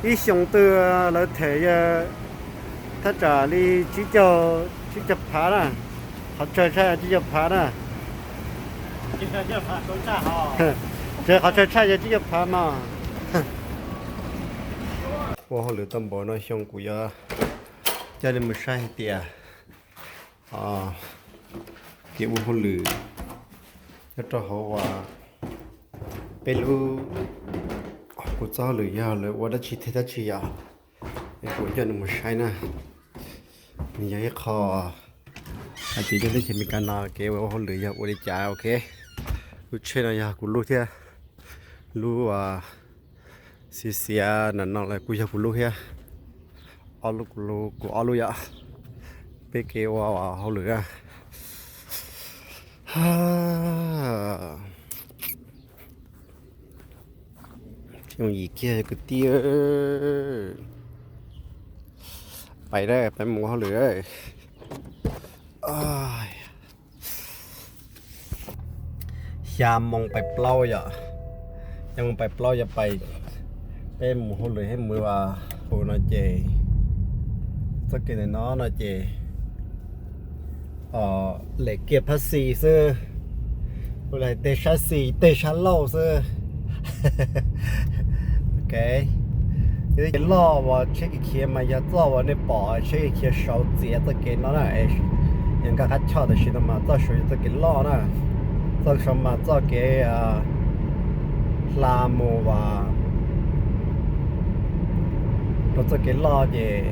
Ib xyoo twg lawv them yog thaj tsam li tsib caug, tsib caug phav na. Qhov tsawg tshaj yog tsib caug phav na. Tsev qhov tsawg tshaj yog tsib caug phav mas. Ua hauj lwm tau npaum no xyoo kuv yuav coj nej mus saib hais tias kev ua hauj lwm nyob rau hauv peb lub, kuv txoj hauj lwm yog lawv ua dab tsi thiab dab tsi yom. Es kuv coj nej mus saib na. Nws yog ib qho hais tias nyob teb chaws Amelikas no kev ua hauj lwm yog ua li cas, ok. Lub tsheb no yog kuv lub thiab, lub xiav xiav na no los kuj yog kuv lub thiab. Ob lub, kuv ob lub yom. Peb kev ua hauj lwm na. Yooj yim kiag kwv tij. Pais, peb mus hauj lwm. Xya moo pais plaub yom. Xya moo pais plaub yog pais, peb mus hauj lwm thiab mus ua hu no ces txoj kev ntawm no no ces lem kiag phab xis xwb, ua li tej sab xis tej sab laug xwb. Ok, yog kev loj uas tsheb kev khiav mas yog txoj uas nej pom tsheb kev khiav sau txiav txoj kev no na, yog nkag qab choj tam sim no mas txoj saud yog txoj kev loj na. Txoj saud mas txoj kev hla mus rau txoj kev loj ces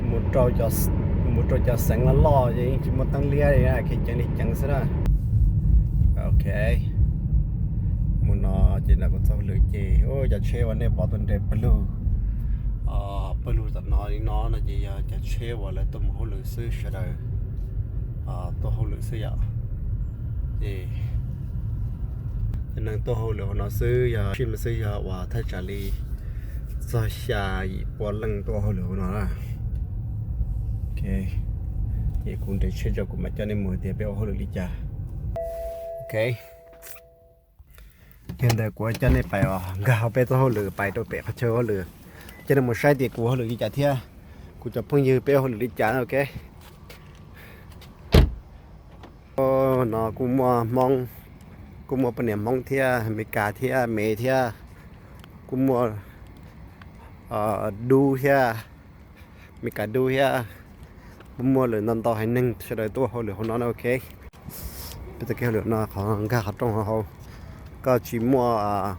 mus rau cov xeev loj loj ces yeej tsis muaj teeb liab li na, kev ceev li ceev xwb na. Ok, mus no ces ntawm kuv txoj hauj lwm ces cov tsheb uas nej pom tuaj nres pawg lug, pawg lug tom no li no no ces yog cov tsheb uas lawv tuaj mus hauj lwm xwb, sawv daws tuaj hauj lwm xwb yom. Ces cov neeg tuaj hauj lwm hauv no xwb yog sib me xwb yog uas thaj tsam li txog xya yim pua leej tuaj hauj lwm hauv no na. Ces kuv nres tsheb tso kuv mam coj nej mus tias peb ua hauj lwm li cas. Ok, yog ntawd kuv coj nej pais nkag hauv peb txoj hauj lwm pais rau pem qhov chaw hauj lwm, coj nej mus saib tias kuv hauj lwm li cas thiab kuv cov phooj ywg peb hauj lwm li cas na, ok. No kuj muaj Hmoob, kuj muaj poj niam Hmoob thiab Amelikas thiab Me thiab, kuj muaj dub thiab, Amelikas dub thiab, kuj muaj lawm ntau ntau haiv neeg sawv daws tuaj hauj lwm hauv no na, ok. Peb txoj kev hauj lwm no qhov nkag qhov rooj hauv, koj tsis muaj,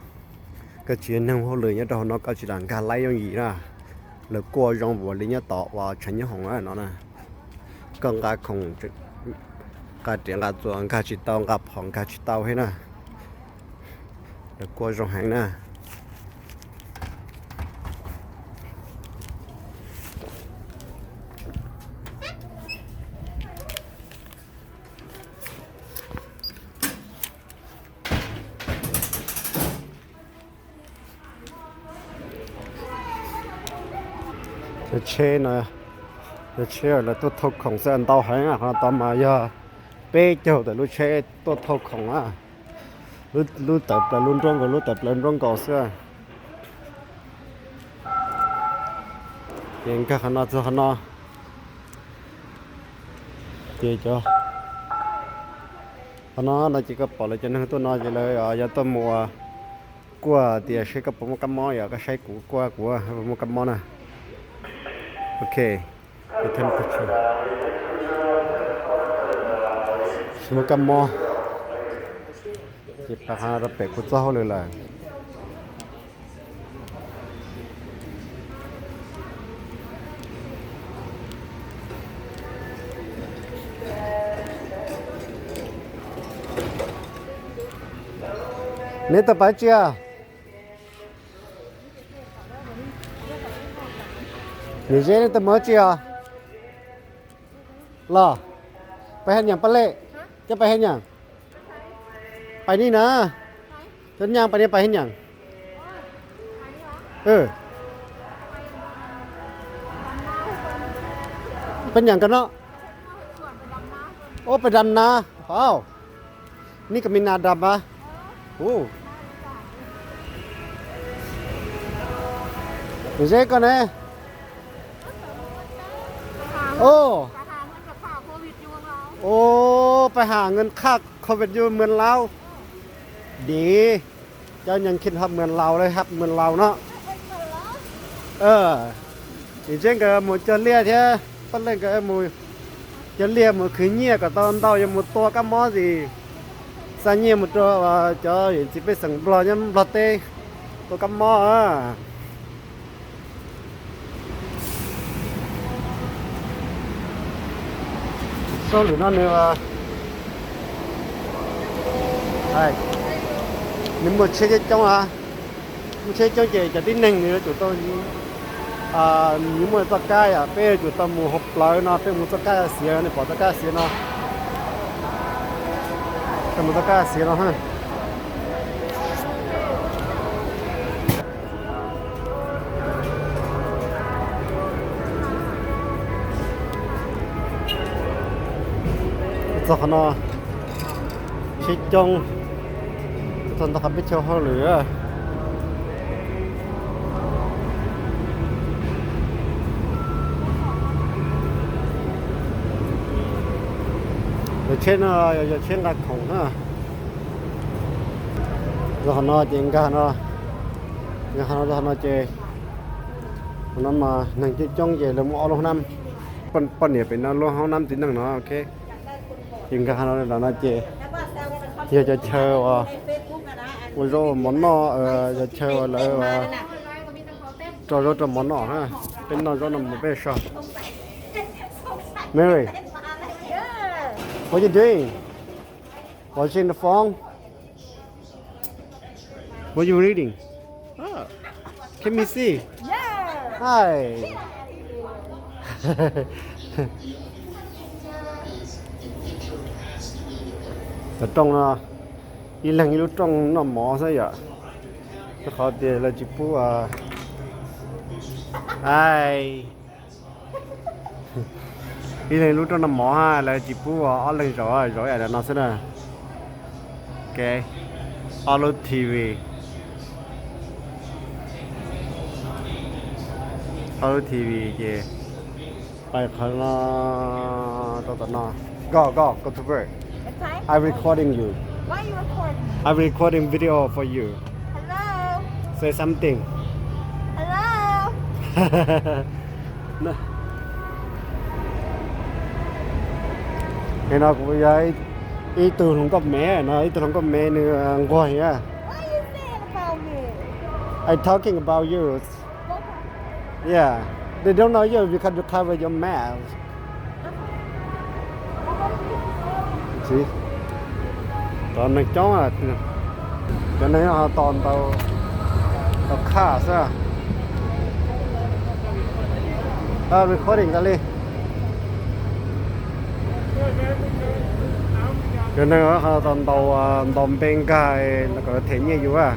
koj tsis yog neeg hauj lwm nyob rau hauv no koj tsis lam nkag laib yooj yim na. Lawv kuaj zoo npaum li nyob tod uas tshav nyob hoom no na. Koj nqa khoom, nqa riam nqa txuas nkag tsis tau, nqa phom nkag tsis tau thiab na. Lawv kuaj zoo heev na. Cov tsheb no, cov tsheb lawv tuaj thauj khoom xwb ntau heev, qhov no tod mas yog peb caug tawm lub tsheb tuaj thauj khoom na. Lub tawm plaws lub nruab nkaus, lub tawm plaws nruab nkaus xwb. Ces nkag qhov no txog qhov no. Ces cov, qhov no no ces koj pom lawv cov neeg tuaj no ces lawv yog tuaj mus kuaj tias seb koj puas muaj kab mob, yog koj saib kuv kuaj kuv puas muaj kab mob na. Ok, tsis muaj kab mob. Ces pab rau pem kuv txoj hauj lwm lawm. Neb tau pab tsi os? Nws zeb neb tau muab tsi os? Los, pais haj nyam pab lej, coj pais haj nyam. Pais ni na, cov nyam pais ni pais haj nyam. Peb nyam ko no. Ua peb dam na, hauv. Ni ka mi na dam a. Zeb koj ne? Ov, ov, pais has nqes khaj covid yus mws laus. Div, cov nyeeg khij hab mws laus le hab mws laus no. Nim tseeb nkawd mus cog liaj thiab paj leej nkawd mus cog liaj mus khwv nyiaj kom tau ntau yuav mus tua kab mob ntxiv, xa nyiaj mus rau cov yawm txiv pej xeem nplog nyob nplog teb tua kab mob. Sab lwm no nws, nws muaj tsheb coob coob, muaj tsheb coob ces cov tib neeg nws yuav tsum tau, nws muaj txoj kab yom, peb yuav tsum tau mus hauv plawv no, peb mus txoj kab xiav, nej pom txoj kab xiav no, peb mus txoj kab xiav no. Txog qhov no tsheb coob, txog ntawm qhov peb chaw hauj lwm. Cov tsheb no yog tsheb nqa khoom na. Txog qhov no ces nkag no, nkag qhov no, txog qhov no ces, qhov no mas neeg coob coob ces lawv muaj ob lub hoob nab. Poj niam pem no lub hoob nab txiv neej no, ok. Ces nkag qhov no, no ces yog cov chaw uas ua zaub mov noj, cov chaw uas lawv rau zaub rau mov noj na. Peb noj zaub noj mov peb so. Mary, what you doing? Watching the phone? What you reading? Can we see? Hi. Cov rooj no, ib leeg ib lub rooj noj mov xwb yom. Rau qhov tias lawv tsis pub, ai, ib leeg ib lub rooj noj mov, lawv tsis pub ob leeg zaum, zaum ib yam no xwb na. Ok, ob lub T V, ob lub T V ces pais qhov no rau tom no. Go, go, go to work. What time? I recording you. Why you recording me? I recording video for you. Hello. Say something. Hello. Nim no kuv yog ib tug hluas nkauj me no, ib tug hluas nkauj me nws nquag thiab. What you saying about me? I talking about you. Yeah, they don't know you because you cover your mouth. Tsis, cov neeg coob, cov neeg ho tos ntaus, tos khaj xwb. Recording tas li. Cov neeg ho tos ntaus, ntaus npe nkag kom them nyiaj yus.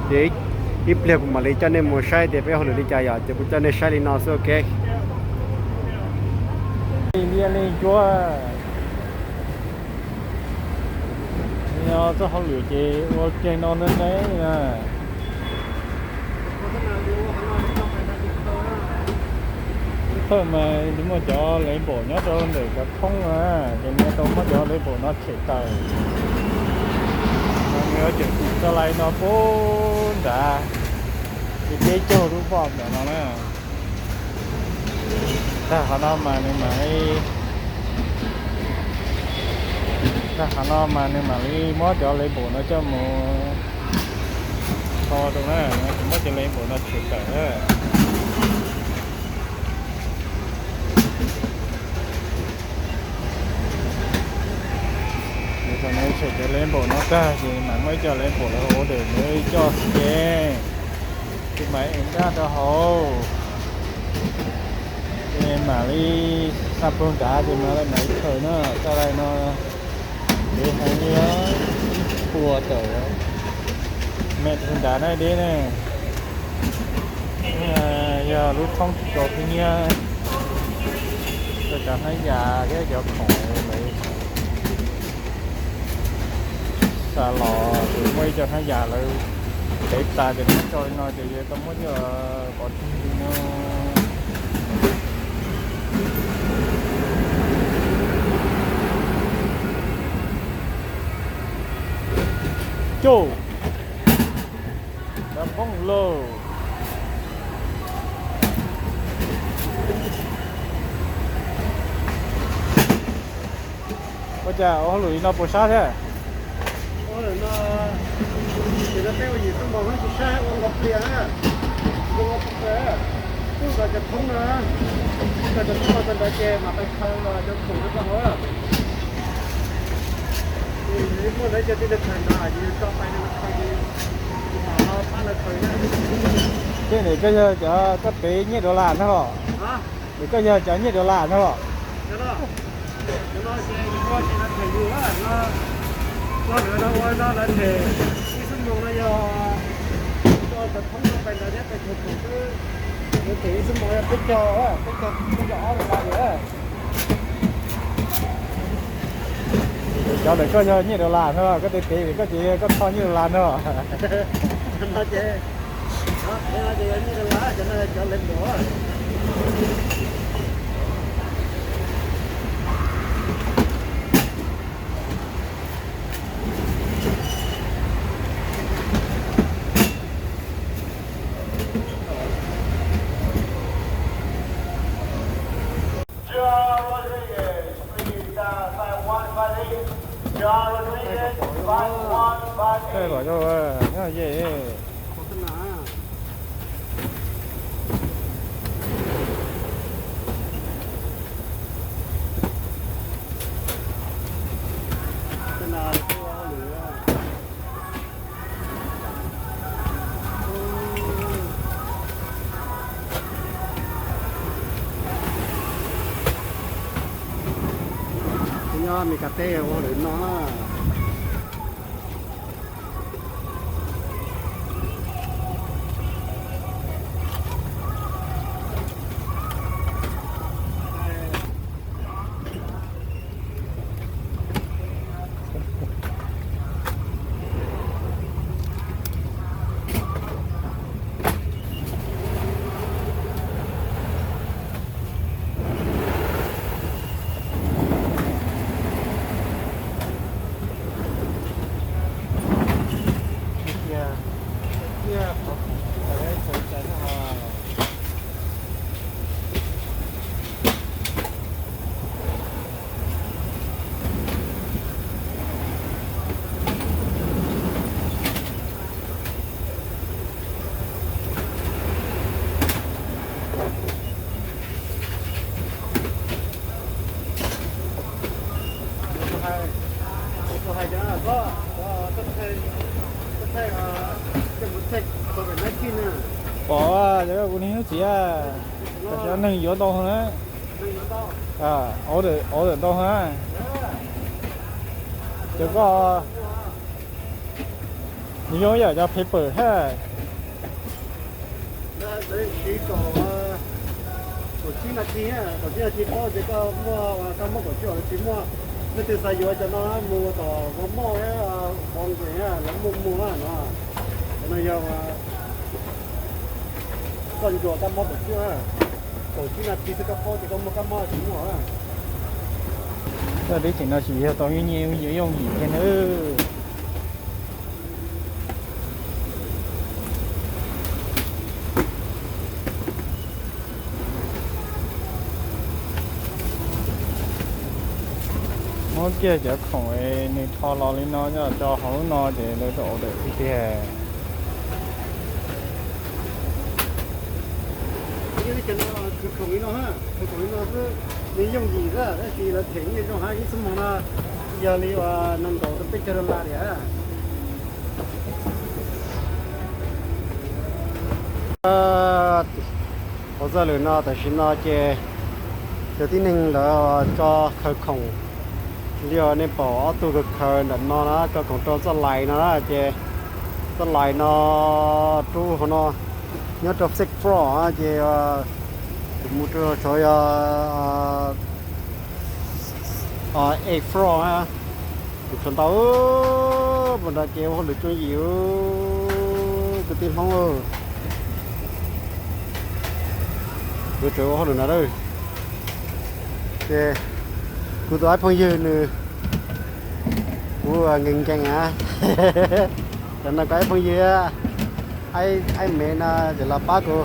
Ces ib pliag kuv mam li coj nej mus saib tias peb hauj lwm li cas yom, ces kuv coj nej saib li no xwb, ok. Li ntiaj li cuab, no txoj hauj lwm ces ua kiag no ne ne na. Thawj mas nws muaj cov lev npaum nyob rau ntawm cov thoob na, ces nws tau muab cov lev npaum no tshem tawm. Nws yuav tshem txoj lais no pub nrad, ces peb caug lub voj ntawm no na. Tag qhov no mas nws mam li, tag qhov no mas nws mam li muab cov lev npaum no coj mus tho rau na, muab cov lev npaum no tshem tawm na. Thaum nws tshem cov lev npaum no tag ces mam muaj ib co lev npaum lawv order nws coj xwb ces, ces mam ev daj rau hauv. Ces mam li xa pug nrad ces mam li mam li khaws na, txoj lais no deb heev li, ib puas tawm mev nrad na deb ne. Yog lub thoob tsis tau pheej nyiag rau cov hnab yas thiab cov khoom lawv xa los, ces muaj ib co hnab yas lawv Tev tas ces muab tso li no ces yog tau muab coj pov tseg li no. Coj, poob lauj. Ua cas ua hauj lwm li no puas sab thiab? Ua lwm no, ces no peb ua yim xuab moos tsis sab, ua nkaus pliag na, ua nkaus pliag, twb nkaus cov thoob no, twb nkaus cov thoob no tag nrho ces mam pais khaws cov khoom rau hauv. Muaj ntawd cov tij laug khaws ntawd ces yus tso pais rau lawv khaws ces yus mam pab lawv khaws na. Tej ntawd koj yog cov koj tev nyiaj dollar ntag los? Ntawd koj yog cov nyiaj dollar ntag los? Cov no ces yus ua ces lawv them yus, no lawv no ua no lawv them ib xuab moos no yog cov thoob no pais ntawd thiab pais khaws khoom xwb, lawv them ib xuab moos yog peb caug, peb caug, peb caug ob dollar lawm. Cov ntawm koj yog nyiaj dollar no, koj tev tev koj ces koj thoj nyiaj dollar no. No ces, no ces yog nyiaj dollar, cov no cov lawv luam. Thaij kom tau nyob ze. Nyob Meskas teb ua lwm no. Pom, kuv niag hnub txiv, cov neeg yuav ntau heev na. Order ntau heev na. Ces koj, nws zoo ib yam cov paper thiab. Siv kaum, kaum tsib nas this, kaum tsib nas this paub tias koj muaj, koj muab kaum tsib los tsis muaj. Leej twg xav yuav cov no mus tom Walmart, Walgreens lawv muaj muag no. Cov no yog koj ntsuas koj mob kaum tsib, kaum tsib nas this xwb koj paub tias koj muaj kab mob tsis muaj. Koj teb chaws no tsis yog tau yooj yim thiab nawb. Muab kiag cov khoom nws tho los li no coj tso hauv lub no ces lawv tau order tiag tiag. Khoom li no, khoom li no xwb, nws yooj yim xwb tab sis lawv them nyiaj zoo heev, ib xuab moos no yog li uas nees nkaum rau peb caug dollar li. Hauv zaj lwm no tam sim no ces cov tib neeg lawv tso khaws khoom li uas nej pom ob tug khaws khaws ntawm no na, tso khoom rau txoj lais no na, ces txoj lais no rub hauv no nyob rau sixth floor ces kuv mus rau saud yog eighth floor, kuv tshuav ntau, mus nrad ces ua hauj lwm tsoo yim. Tij Hmoob, kuv tseem ua hauj lwm no lawm. Ces kuv tus ib phooj ywg nws, kuv nkees nkees na. Cov no kuv ib phooj ywg, ib me no ces los pab kuv.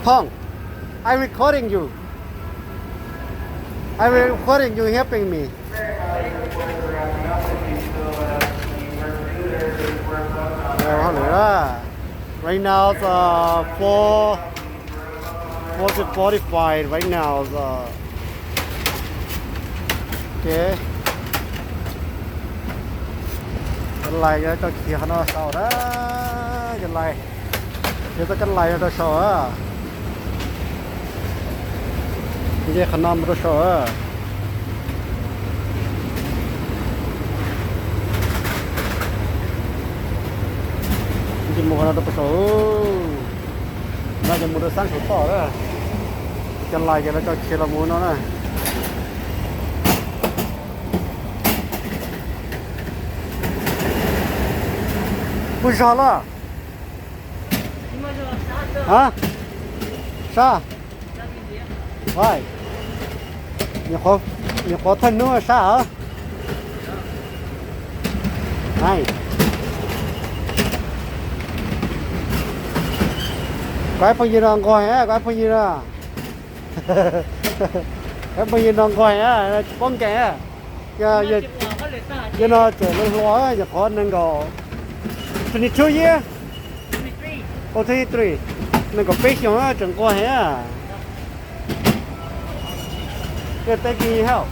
Phong, I recording you. I recording you helping me. Hauj lwm na. Right now it's uh, four, four forty-five right now. So, okay. Cov lais yuav tau khiav qhov no saum na. Cov lais, khiav tau cov lais no rau saum a. Nce qhov no mus rau saum a. Nce mus qhov no rau saum. No ces mus rau sab saum toj na. Cov lais ces lawv tau khiav los mus no na. Puas zog lawm? A, sab. Nyuam qhuav thawj hnub sab heev. Koj ib phooj ywg no nquag heev, koj ib phooj ywg no. Koj ib phooj ywg no nquag heev, tsis paub nkees. Yog no tseem hluas hluas, nyuam qhuav nees nkaum, twenty two years, oh, twenty three, nees nkaum peb xyoos tseem nquag heev. Good, thank you, help.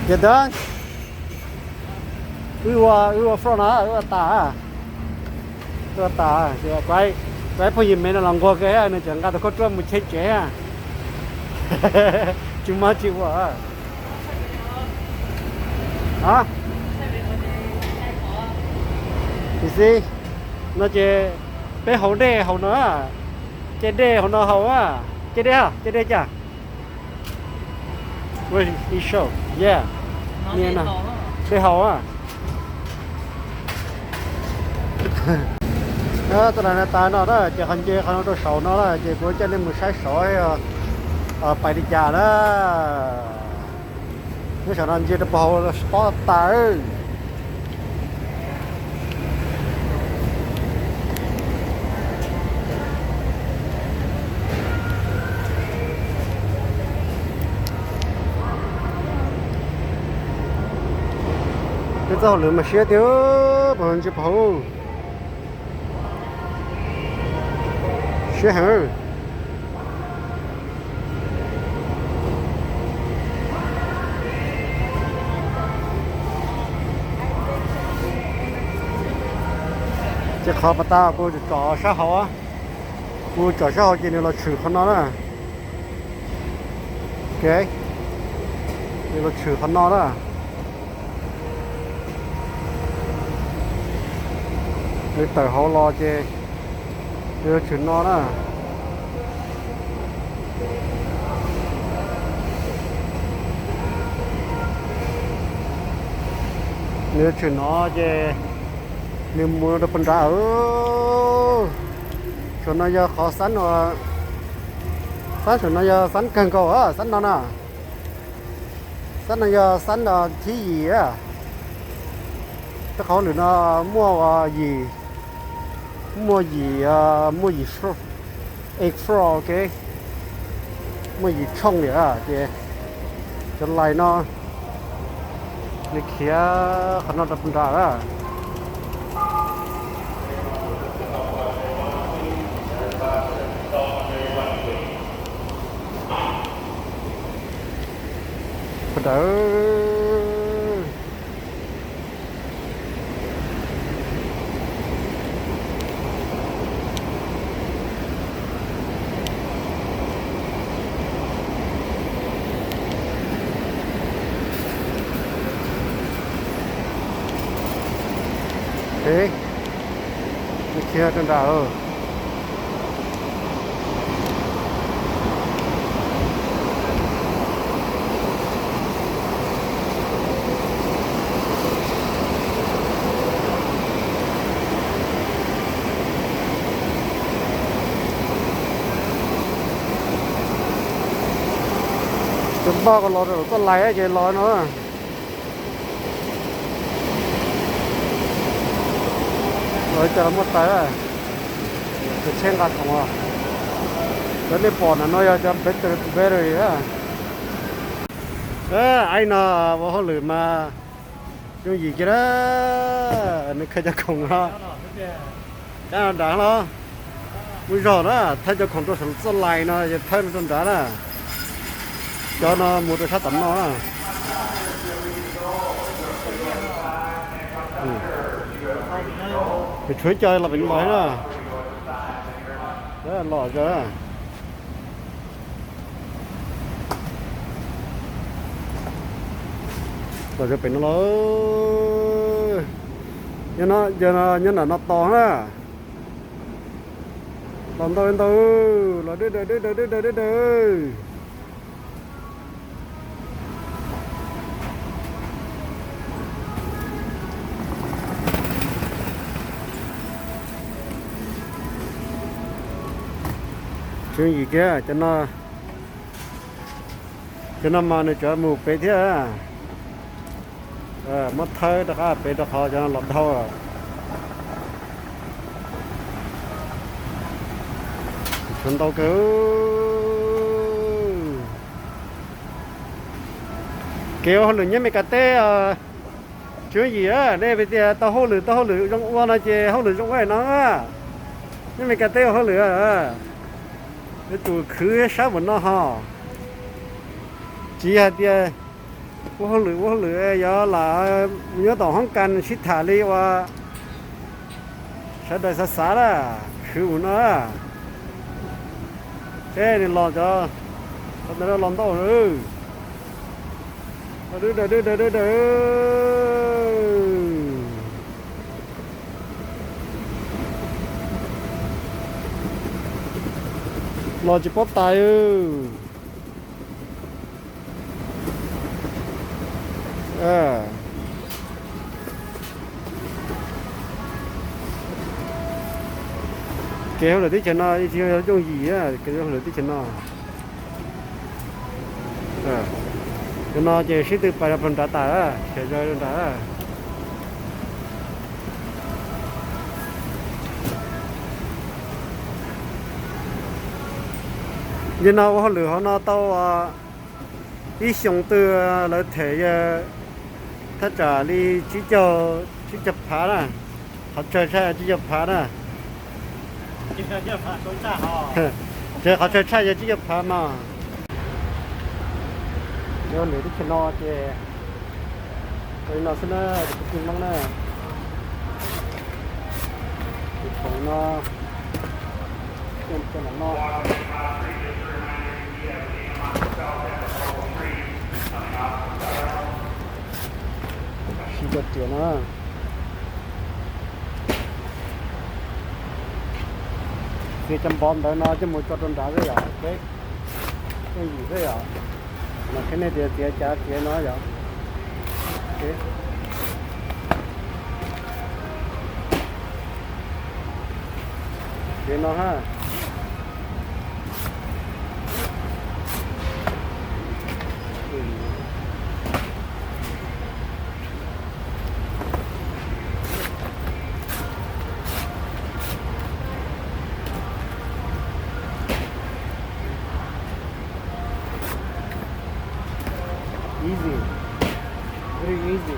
You done? Wb ua, wb ua frog no, wb ua tas. Wb ua tas, koj ib phooj ywg me no los nquag kawg, nws tseem nqa tus khaub ruab mus cheb tsev. Tsis muaj tsis ua. A, no ces peb haus dej haus no, ces dej haus no haus, ces dej, ces dej cas. Dej haus. Tab sis tas no na, ces qhov nce qhov no rau saum no na, ces kuv coj nej mus saib saud pais li cas na. Nyob saum no ntsia rau puag hauv spot tas. Peb txoj hauj lwm mas siab tiag, puag ntsia puag hauv. Siab heev. Ces qhov pas tas kuv tsom sab hauv, kuv tsom sab hauv ces nws los tshwm qhov no na. Ok, nws los tshwm qhov no na. Nws tawm hauv los ces nws yuav tshwm no na. Nws yuav tshwm no ces nws mus rau puag nrad. Saum no yog qhov xab, xab saum no yog xab kawg nkaus, xab no na. Xab no yog xab thib yim. Rau qhov lwm no muaj yim, muaj yim, muaj yim frog, egg frog, ok, muaj yim tshooj lawm ces cov lais no nws khiav qhov no rau puag nrad lawm. Puag nrad. Khiav rau nrad. Tus npaj ko los rau txoj lais ces los no. Los cov muaj taws, tus tsheb nqa khoom os. Cov nej pom ntawm no yog cov battery, battery na. Aib no ua hauj lwm mas yooj yim kiag na. Nws khaws cov khoom no cab nram los, muaj zog na, thawb cov khoom rau saum txoj lais no ces thawb no rau nrad na. Cov no mus rau sab tom no na. Tshuav ib co los pem no na. Los zog na. Los zog pem no los. Nyob no, nyob nram no tos na. Los ntau ntau, los deb daws deb daws deb daws deb daws. Tseem yim kiag cov no. Cov no mas nws tseem mus pem thiab. Muab thawb rov qab pem rau qhov cov no los dhau. Tshuav ntau kawg. Kev ua hauj lwm nyob Meskas teb tseem yim, nej tias tau hauj lwm, tau hauj lwm zoo ua no ces hauj lwm zoo ua no. Nyob Meskas teb ua hauj lwm, yuav tsum khwv sab npaum no ho. Tsis hais tias ua hauj lwm, ua hauj lwm yog lam mus nyob tom hoob kas sib tham li uas sawv daws xav xav na, khwv mus no. Seb nws los cov, cov ntawd los ntau. Deb daws deb daws deb daws. Los tsis paub tais. Kev hauj lwm teb chaws no tsis yog yooj yim, kev hauj lwm teb chaws no. Cov no ces sib tw pais rau nrad tas, sawv daws rau nrad. Yog no ua hauj lwm hauv no tau ib xyoos twg lawv them yawg thaj tsam li tsib caug, tsib caug phav na. Qhov tsawg tshaj yog tsib caug phav na. Qhov tsawg tshaj yog tsib caug phav mas. Yog nws teb chaws no ces ua li no xwb na, kwv tij Hmoob na. Tus khoom no, coj mus rau ntawm no. Siv cov riam no. Txiav cov npov ntawd no coj mus tso rau nrad xwb yom. Yooj yim xwb yom. Mas qhia nej tias txiav cas txiav no yom. Txiav no ha. Easy, very easy.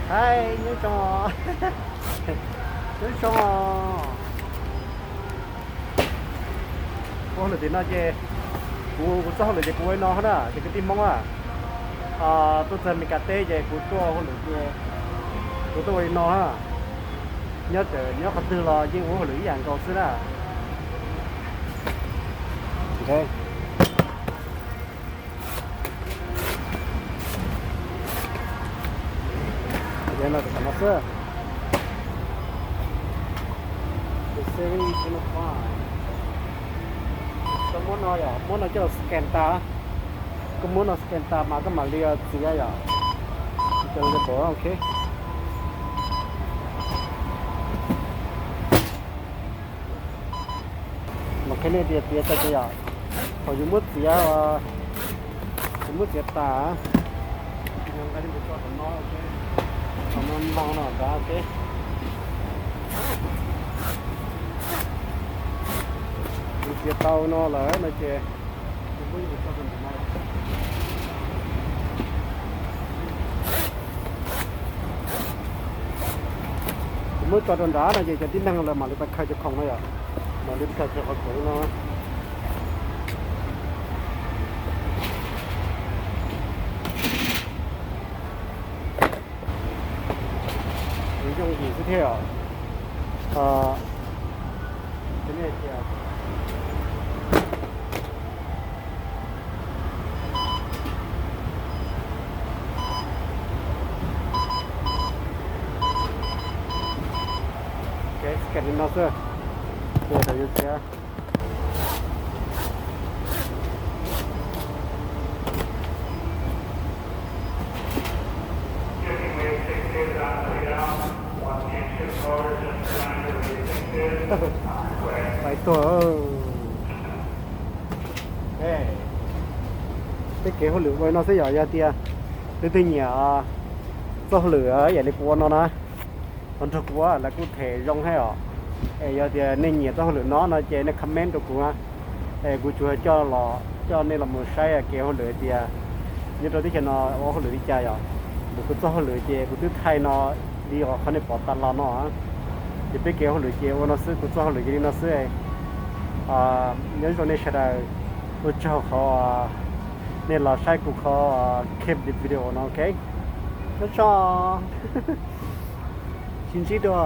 Hi, nyob zoo, nyob zoo. Kuv hauj lwm tim no ces kuv, kuv txoj hauj lwm ces kuv ua li no na ces kwv tij Hmoob a, tuaj txog Meskas teb ces kuv tuaj hauj lwm ces kuv tuaj ua li no ha. Nyob txawm nyob qhov twg los yeej ua hauj lwm ib yam nkaus xwb na. Ces no tam no xwb. Koj muab no yom, muab no coj los scan tas. Koj muab no scan tas mas koj mam li txiav yom. Cov label, ok. Qhia nej tias txiav tag ces yom, thaum yus muab txiav, yus muab txiav tas, yus nqa coj mus tso tom no, tom no mloog no nrad, ok. Yus txiav tau no lawm no ces yus muab coj mus tso tom no. Yus muab tso rau nrad no ces cov tib neeg lawv mam li tau khaws cov khoom no yom, mam li khaws cov khoom no. Yooj yim xwb thiab os. Scan li no xwb, ces tau yuav txiav. Pais tuag. Peb kev hauj lwm ua no xwb yom, yog tias leej twg nyiam txoj hauj lwm ib yam li kuv ua no na, los nrog kuv ua lawv kuj them zoo thiab os. Es yog tias nej nyiam txoj hauj lwm no no ces nej comment rau kuv, es kuv tsuas coj los coj nej los mus saib kev hauj lwm tias nyob rau teb chaws no ua hauj lwm li cas yom. Vim kuv txoj hauj lwm ces kuv twb thaij no li os, qhov nej pom tas los no. Ces peb kev hauj lwm ces ua no xwb, kuv txoj hauj lwm ces li no xwb. Nyob zoo nej sawv daws, ua tsaug qhov nej los saib kuv qhov clip video no, ok. Nyob zoo, sib ntsib dua.